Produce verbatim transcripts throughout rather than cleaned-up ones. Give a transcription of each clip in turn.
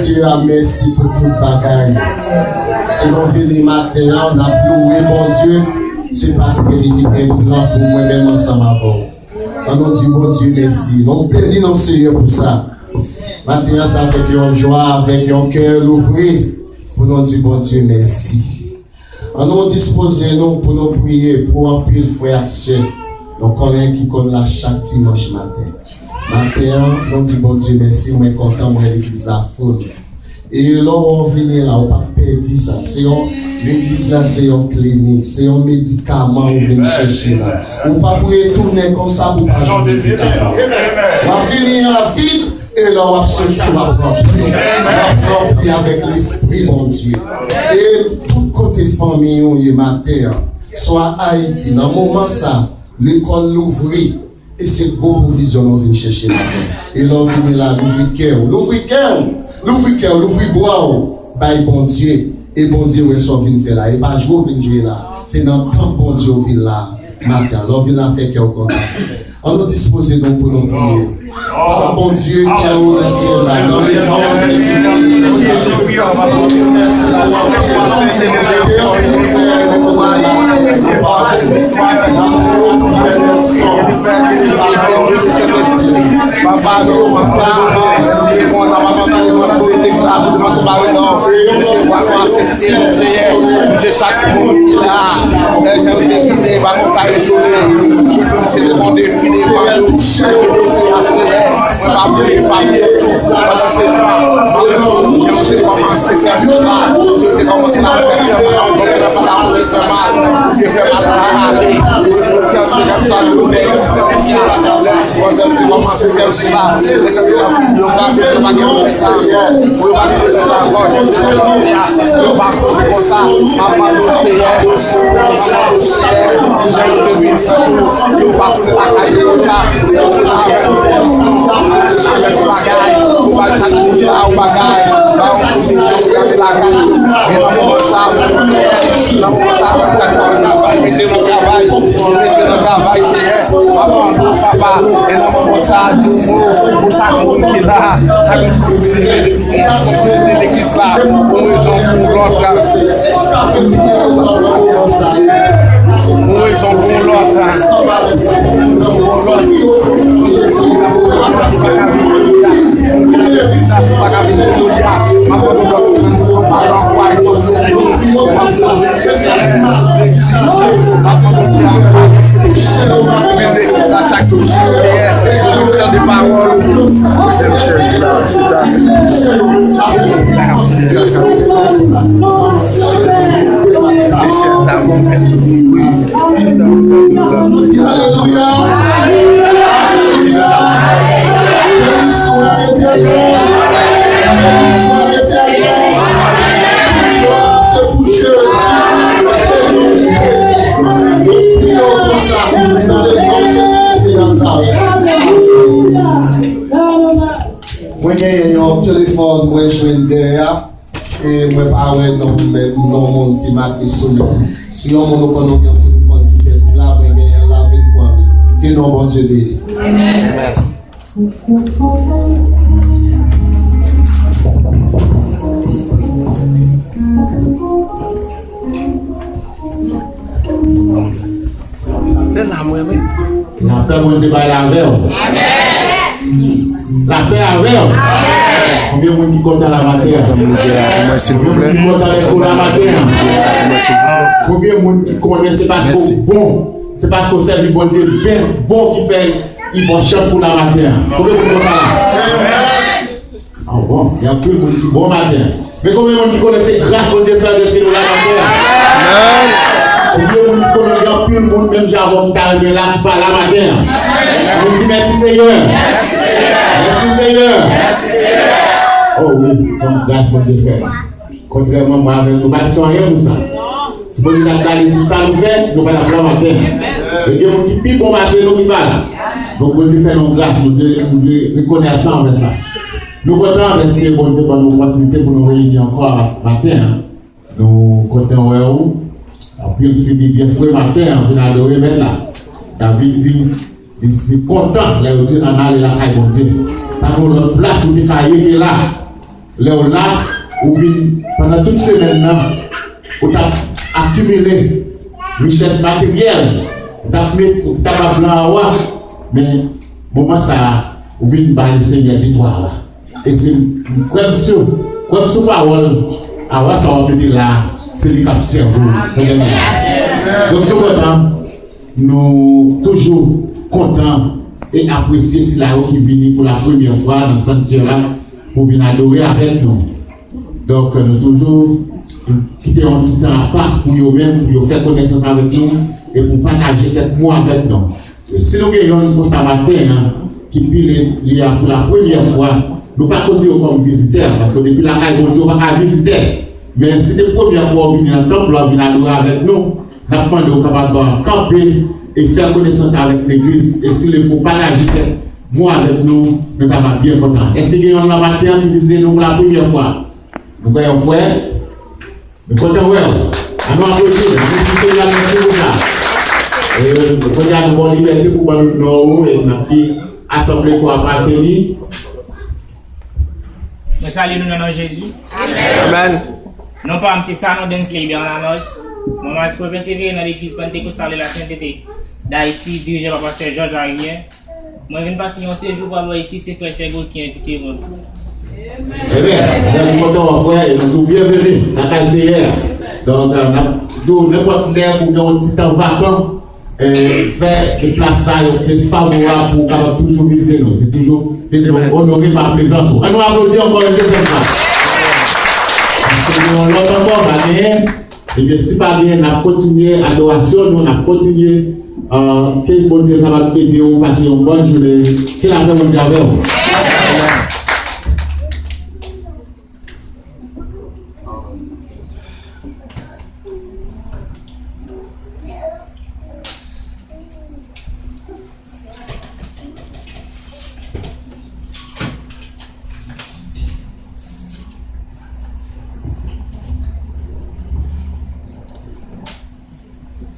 Bondye a, mèsi pou tout bagay. Si nou vini maten an, n ap louwe Bondye, se paske li te gen plan pou mwen menm ansanm avè w. Ann nou di Bondye mèsi. Nou beni non Senyè pou sa. Maten an, se avèk yon jwa, avèk yon kè louvri, pou nou di Bondye mèsi. Ann nou dispoze nou pou nou priye pou anpil frè ak sè nou konnen ki konn la chak dimanch maten. Maten an, nou di Bondye mèsi, mwen kontan, mwen wè legliz la full. E lè w vini la, ou p ap pèdi sa. Se yon, legliz la se yon klinik, se yon medikaman ou vin chèche la. Ou p ap retounen konsa pou pa jwenn medikaman. W ap vini an vid, e lè w ap soti, w ap ranpli. W ap ranpli avèk Lespri Bondye. E tout kote fanmi w ye maten an, swa Ayiti, nan moman sa, lekòl louvri, e se gwo pwovizyon nou vin chèche maten. E lè w vini la, louvri kè w, louvri kè w, louvri kè w, louvri bra w bay Bondye. E Bondye wè sa w vin fè la. E pa jwe w vin jwe la. Se nan tanp Bondye w vin la maten an. Lè w vin la, fè kè w kontan. Ann nou dispoze nou pou nou priye. Papa Bondye ki anwo nan syèl la, nan le non de Jezi Kris de Nazarèt. Papa, nou, papa, nou, papa, nou, papa, nou, Senyè, Bondye, chak moun ki la, lè yo te vini, pa konn sa yo jwenn. Se te yon defi, devan yo, Senyè, mwen pa vle pa byen tou, pandan se tan, mwen te kòmanse sèvis la, mwen te kòmanse nan fè fè mal, mwen te fè mal, mwen te fè mal, mwen te fè mal, mwen te fè mal, mwen te fè mal, mwen te fè mal, mwen te kòmanse sèvis la, mwen te fè mal, mwen te fè mal, mwen te fè mal, mwen te fè mal, Yo pa fè konsa, m ap mande w, Senyè, pou Senyè, pou jan yo te vini an tou, yo pa fè lakay yo konsa, avèk yon bagay, ou pa t ap di a yon bagay, ba yon konsinyasyon lakay, men nan moman sa, nan moman sa, mwen t ap travay, mete nan travay, mete nan travay, Senyè, m ap mande w, papa, e nan moman sa, di yon mo pou chak moun ki la, chak moun ki vini, Mete legliz la, yon rezon pou yon lòt. Yon rezon pou yon lòt. Tande pawòl. Alelouya! Alelouya! Beni swa Letènèl! Beni swa Letènèl! Glwa se pou Jezi! Nou priye w konsa, nan le non de Jezi de Nazarèt. Amen. Mwen genyen yon telefòn mwen jwenn dèyè a, e mwen pa wè non, men non moun ki make sou li. Si yon moun ou konnen w gen yon telefòn ki pèdi la, mwen genyen l la, vin pran li. Ke non Bondye beni. Amèn. Se la mwen menm. Lapè Bondye bay la avè w. Lapè avè w. Konbyen moun ki kontan la maten an? Konbyen moun ki kontan lèske w la maten an? Konbyen moun ki konnen se paske w bon, se paske w sèvi Bondye byen bon ki fè li ba w chans pou w la maten an? Konbyen moun konsa la? Ah bon, gen anpil moun ki bon maten an. Men konbyen moun ki konnen se gras Bondye fè deske nou la maten an? Amèn. Konbyen moun ki konnen gen anpil moun menm jan avè w ki ta renmen la ki pa la maten an? Ann di mèsi Senyè. Mèsi Senyè. Oh wi, se yon gras Bondye fè. Kontrèman mwen avè nou, nou pa t fè anyen pou sa. Si Bondye t ap gade sou sa nou fè, nou pa t ap la maten. E gen moun ki pi bon pase nou ki pa la. Donk, Bondye fè nou gras, nou dwe, nou dwe rekonèsan anvè sa. Nou kontan dèske Bondye ban nou opòtinite pou nou reyini ankò maten an. Nou kontan wè w. Anpil figi byen fre maten an vin adore Mèt la. David di, li di kontan lè yo di ann ale lakay Bondye. Pa gen lòt plas ou te ka ye ke la. Lè w la, ou vin, pandan tout semèn nan, ou t ap akimile richès materyèl, ou t ap met, ou t ap ap lan awa, men moman sa a, ou vin ba Lesenyè viktwa a. E se, m kwè m sou, kwè m sou pawòl, awa sa w ap mete la, se li k ap sèvi w pandan nou la. Donk, nou kontan, nou toujou kontan e apresye sila yo ki vini pou la premyè fwa nan sanktyè la pou vin adore avèk nou. Donk, nou toujou kite yon ti tan apa pou yo menm, pou yo fè konesans avèk nou e pou pataje kèk mo avèk nou. Si nou gen yonn konsa maten an, ki pile li a pou la premyè fwa, nou pa konsidere yo kòm vizitè, paske depi lakay Bondye, ou pa ka vizitè. Men si se premyè fwa w vini nan tanp la, w vin adore avèk nou, n ap mande w kapab kanpe e fè konesans avèk legliz, e si lefo pataje kèk mo avèk nou, nou ta va byen kontan. Èske gen yonn nan maten an ki vizite nou pou la premyè fwa? Nou gen yon frè? Nou kontan wè w. Ann nou aplodi l. Ann nou di Senyè a mèsi pou sa. E kounye a nou ba w libète pou ban nou non ou e n ap di asanble ko a pa teni. Mwen salye nou nan non Jezi. Amèn. Non pa m se Sanon Densley Bernanos. Mwen maestro pèsevere nan legliz Pantekostal de la Sentete d Ayiti, dirije pa pastè Georges Arien. Mwen vin pase yon sejou pa lwen isit, se frè Sègo ki envite mwen. Ebyen, nou kontan wè w frè, e nou di w byenveni lakay Senyè a. Donk, n ap di w nenpòt lè ou gen yon ti tan vakan, fè de plas sa yo plis favorab pou w kapab toujou vizite nou. Se toujou plezi nou onore pa prezans ou. Ann nou aplodi ankò yon dezyèm fwa. Paske gen yon lòt ankò, pa genyen. Ebyen, si pa genyen, n ap kontinye adorasyon nou, n ap kontinye. Ke Bondye kapab ede w pase yon bòn jounen. Ke lapè Bondye avè w.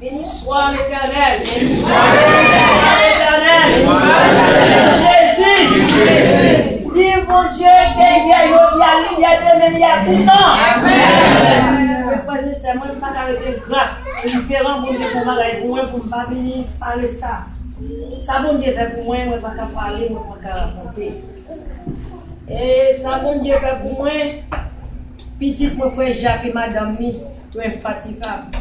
Béni soit l'Éternel. Béni soit l'Éternel. Jezi. Viv Bondye ke yè, jodi a, li yè, demen, li a toutan. Amèn. Mezanmi, mwen pa ka rete gra. Diferan Bondye fè yon bagay pou mwen, pou m pa vini pale sa. Sa Bondye fè pou mwen, mwen pa ka pale, mwen pa ka rakonte. E sa Bondye fè pou mwen, pitit mwen, frè Jak e madanm li, yo enfatigab.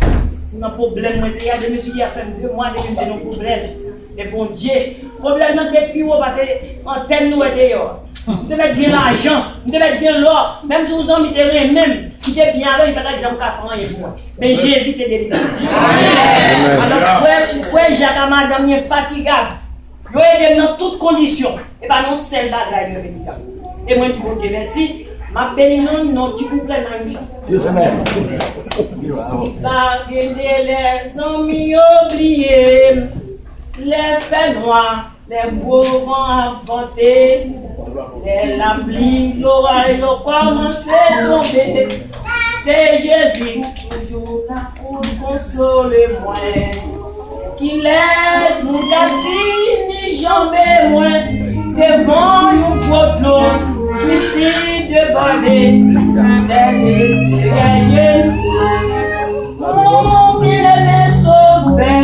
Nan pwoblèm mwen te ye a, demen sou li a fè m de mwa depi m te nan pwoblèm. Men Bondye, pwoblèm nan te pi wo pase antèn nou wè deyò a. M te mèt gen lajan, m te mèt gen lò, menm si yon zanmi te renmen m, ki te byen avè m, li pa t ap janm ka fè anyen pou mwen. Men Jezi te delivre m. Alò, frè, frè Jak ak madanm li enfatigab. Yo ede m nan tout kondisyon. E pa nan yon sèl bagay yo vin tann. E mwen di Bondye mèsi. M ap beni non, non ti kouplè nan yon chan. Yes, amen. Si pa gen de lè zanmi yo bliye m, lè fè nwa, lè gwo van ap vante, lè lapli, loray yo kòmanse tonbe, se Jezi ki toujou la pou l konsole mwen. Kilès moun k ap vini janbe mwen devan yon gwo dlo ki si debòde? Sèl Senyè Jezi, mon byeneme Sovè,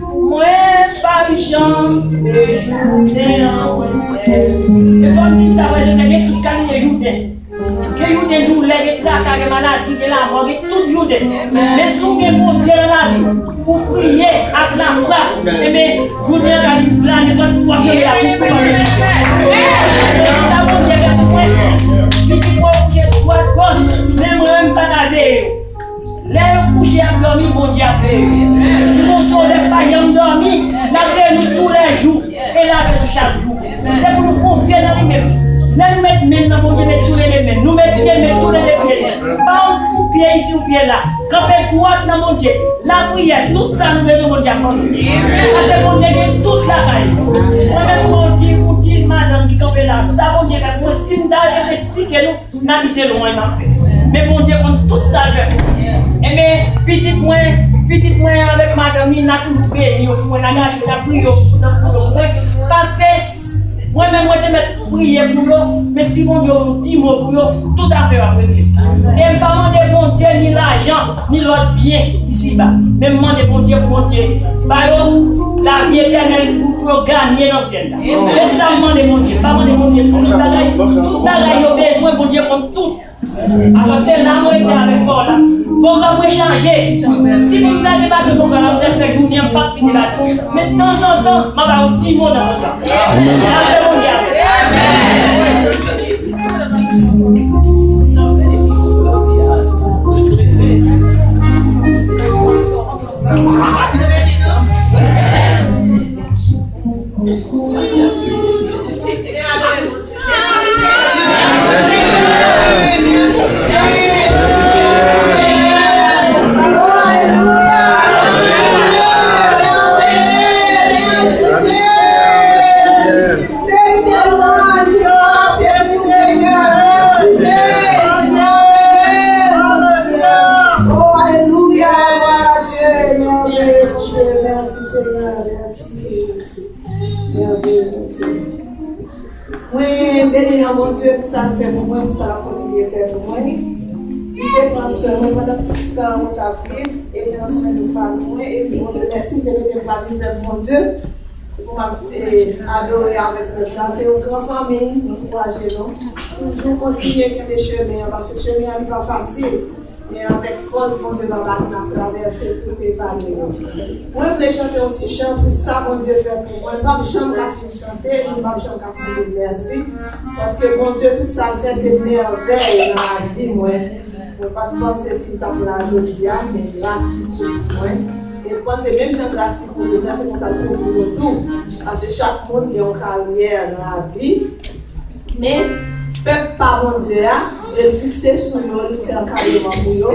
mwen p ap janbe jounen an mwen sèl. E fò m di n sa, frè, se gen tout kalite jounen. Gen jounen doulè, gen traka, gen maladi, gen lamò, gen tout jounen. Men si w gen Bondye nan lavi w, ou priye ak lafwa, ebyen, jounen an ka vin pla, nenpòt w ap jwenn la pou w konprann. Sa Bondye fè pou mwen, pitit mwen kouche dwat gòch, men mwen menm m pa ka veye yo. Lè yo kouche y ap dòmi, Bondye ap veye yo. Nou gon Sovè k pa janm dòmi, l ap veye nou toulèjou e l avè nou chak jou. Se pou nou konfye nan li menm. Lè nou met men n nan Bondye, met toulede men n. Nou met pye n, met toulede pye n. Pa yon, yon pye isi, yon pye la. Kanpe dwat nan Bondye. Lapriyè, tout sa nou bezwen Bondye ap ban nou. Paske Bondye gen tout lakay nou. Mwen menm, mwen di, ou di madanm ki kanpe la, sa Bondye fè pou mwen, si m ta esplike nou, n ap di se lwen m ap fè. Men Bondye konn tout sa l fè pou mwen. Ebyen, pitit mwen, pitit mwen avèk madanm li, n a toujou beni yo pou mwen, n a gade, n a priye yo pou, pou, pou mwen. Paske mwen menm, mwen te mèt Priye pou yo, men si Bondye yon ti mo pou yo, tout afè yo ap regle. E m pa mande Bondye ni lajan, ni lòt byen isiba. Men m mande Bondye pou Bondye ba yo lavi etènèl pou, pou yo ganye nan syèl la. E sa m mande Bondye. M pa mande Bondye tout bagay. Tout bagay yo bezwen, Bondye konn tout. Alò, se la mwen rete avèk pawòl la. Pwogram mwen chanje. Si pou m ta debake pwogram la, m t ap fè jounen an, m p ap fini ladan. Men tanzantan, m ap ba yon ti mo nan pwogram. Amèn. Lapè Bondye avèk. Mwen beni nan Bondye pou sa l fè pou mwen, pou sa l ap kontinye fè pou mwen. Li te pran swen mwen pandan tout tan mwen t ap viv, e pran swen de fanmi mwen, e di Bondye mèsi de mete m pami pèp Bondye, pou m ap, e, adore avèk pèp la. Se yon gran fanmi, m ankouraje nou. Toujou kontinye kenbe chemen an, paske chemen an li pa fasil. Men avèk fòs Bondye papa nou, n ap travèse tout vale yo. Mwen vle chante yon ti chan pou sa Bondye fè pou mwen. M p ap janm ka fin chante, e m p ap janm ka fin di l mèsi. Paske Bondye, tout sa l fè, se mèvèy nan lavi mwen. Mwen pa t panse si m t ap la jodi a, men gras li kouvri mwen. E m panse menm jan gras li kouvri mwen, se konsa l kouvri nou tou. Paske chak moun gen yon karyè nan lavi. Men, pèp pa Bondye a, je l fikse sou yo, li fè ankadreman pou yo.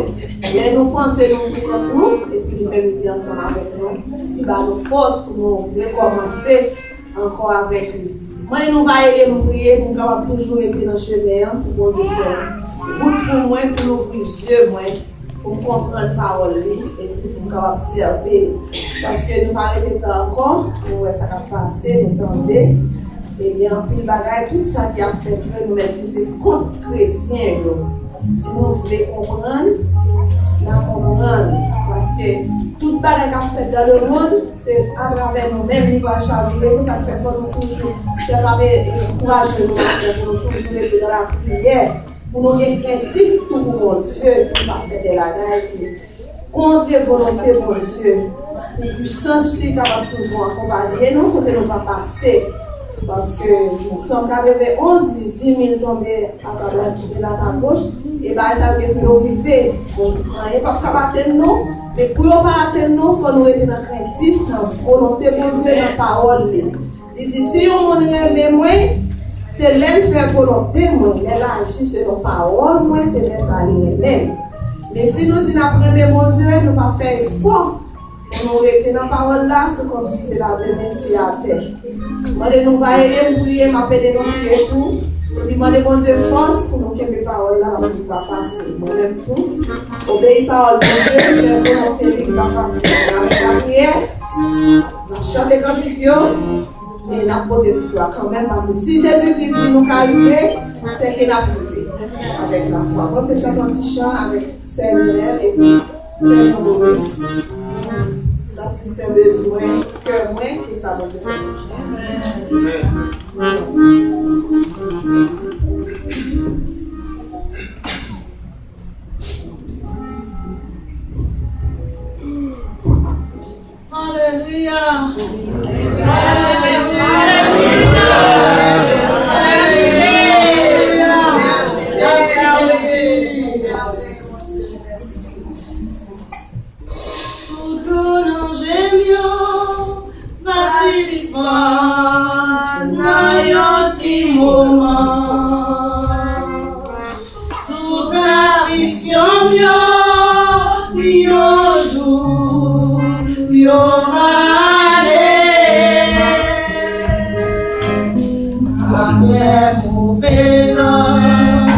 Lè nou panse nou tou kankou, epi li menm li te ansanm avèk nou, li ba nou fòs pou nou rekòmanse ankò avèk li. Mwen, nou va ede m priye pou m kapab toujou rete nan chemen an, pou Bondye fè wout pou mwen, pou l ouvri zye mwen, pou m konprann pawòl li, epi pou m kapab sèvi l. Paske nou pa rete tan ankò, nou wè sa k ap pase, nou tande, e gen anpil bagay, tout sa ki ap fèt yo, nou mèt di se kont kretyen yo. Si nou vle konprann, n a konprann. Paske tout bagay k ap fèt dans le monde, se atravè nou menm li pral chavire, se sa k fè fò nou toujou, chè pa pe ankouraje nou maten pou nou toujou rete nan lapriyè, pou nou gen krentif tou pou Bondye, pou nou pa fè de bagay ki kontre volonte Bondye, pou pisans li kapab toujou akonpaye nou kote nou va pase. Paske Sòm katreven onz di, dix mille tonbe à ta droite, dix mille à ta gauche, e bagay sa yo gen pou yo rive. Bon, anyen p ap kab atenn nou, men pou yo pa atenn nou, fò nou rete nan krentif, nan volonte Bondye, nan pawòl li. Li di, si yon moun renmen mwen, se lè l fè volonte mwen, lè l aji selon pawòl mwen, se lè sa a li renmen m. Men si nou di n ap renmen Bondye, nou pa fè efò, pou nou rete nan pawòl la, se kòmsi se lave men sou atè. Mande nou va ede m priye, m ap ede nou priye tou. Epi mande Bondye fòs pou nou kenbe pawòl la, paske li pa fasil. Mwen menm tou, obeyi pawòl Bondye, fè volonte li, li pa fasil. Men avèk lapriyè, n ap chante kantik yo, e n ap pote viktwa kanmenm, paske si Jezi Kris di nou ka rive, se ke n ap rive avèk lafwa. Mwen vle chante yon ti chan avèk sè Lionel epi sè Jean Maurice. Satisfè bezwen kè mwen, e sa Bondye fè. Alelouya. Tout doulè nan je m yo va sispann nan yon ti moman. Tout afliksyon m yo, yon jou, yo va ale. Apre move tan,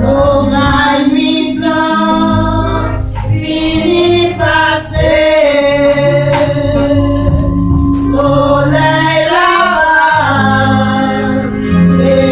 loray nwit lan fini pase. Solèy la va leve.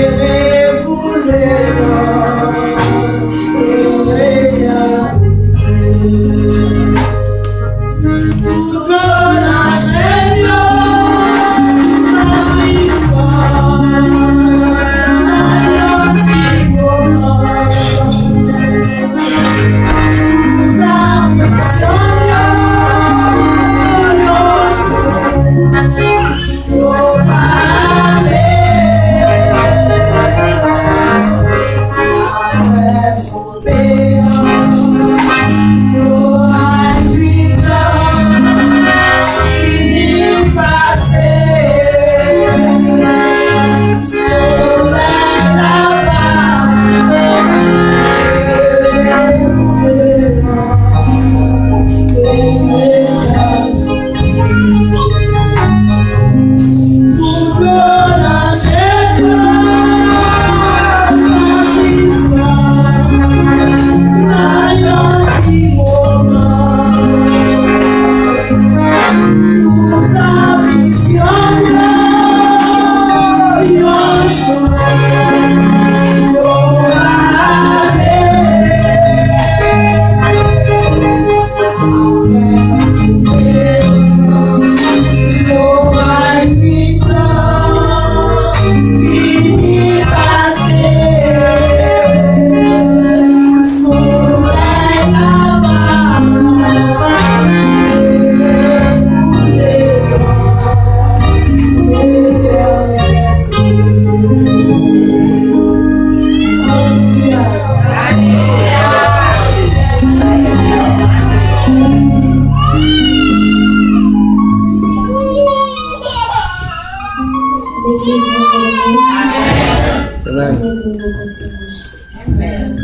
Amen.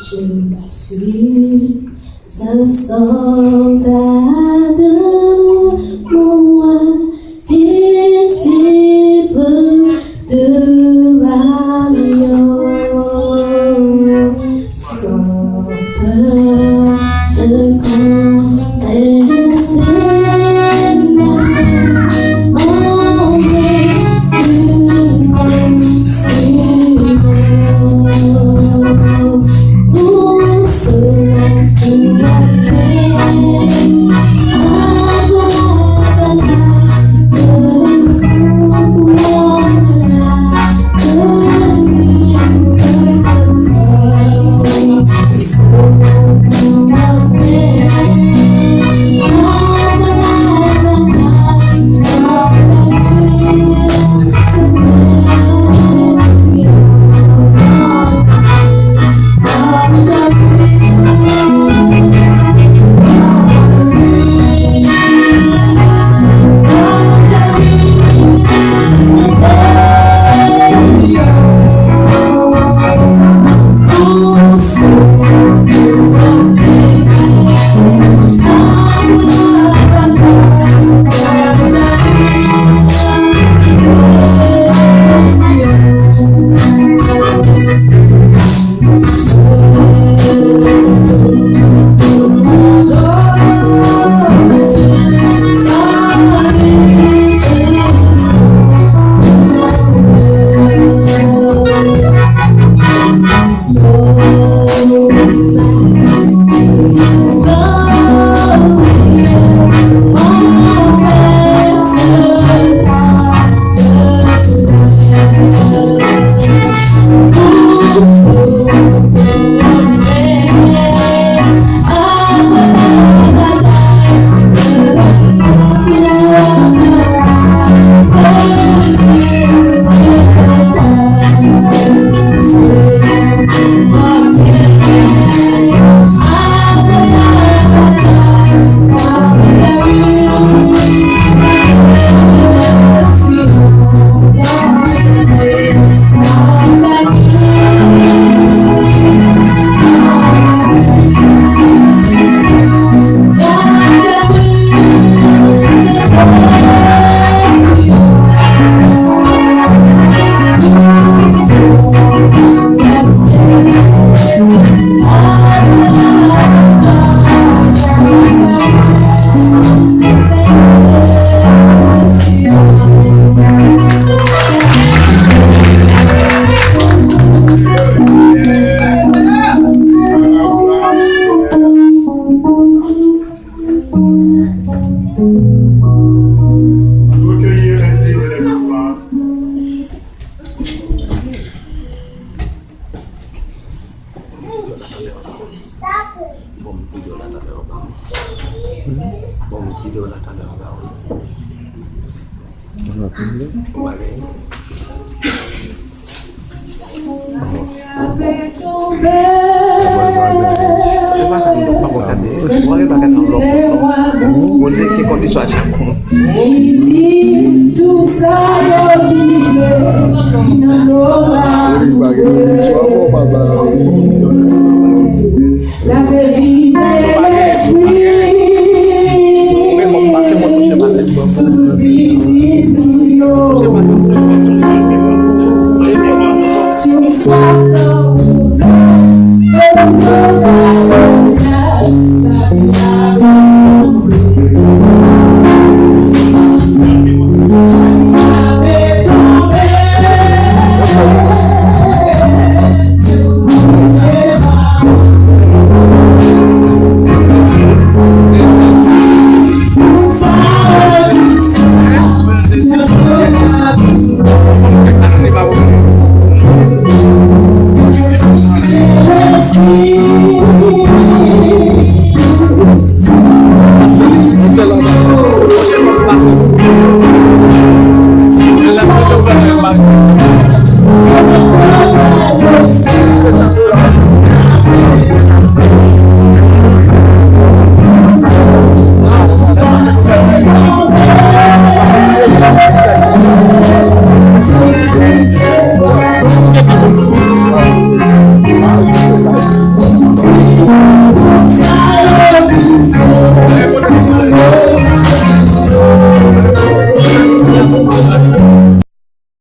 Je suis un soldat de mon disciple de l'agneau. Sans peur, je confesse ma manger du Seigneur. Pour cela qui m'appelle à la bataille, je ne comprends la Bon, m kite w la talè anba. Bon, m kite w la talè anba. Ou pa gen. Ou pa gen bagay nan lòk. Ou pa gen kondisyon a chak moun. Li di tout sa yo ki vle, ki nan do la. Li pa gen kondisyon ankò, papa. L ap evite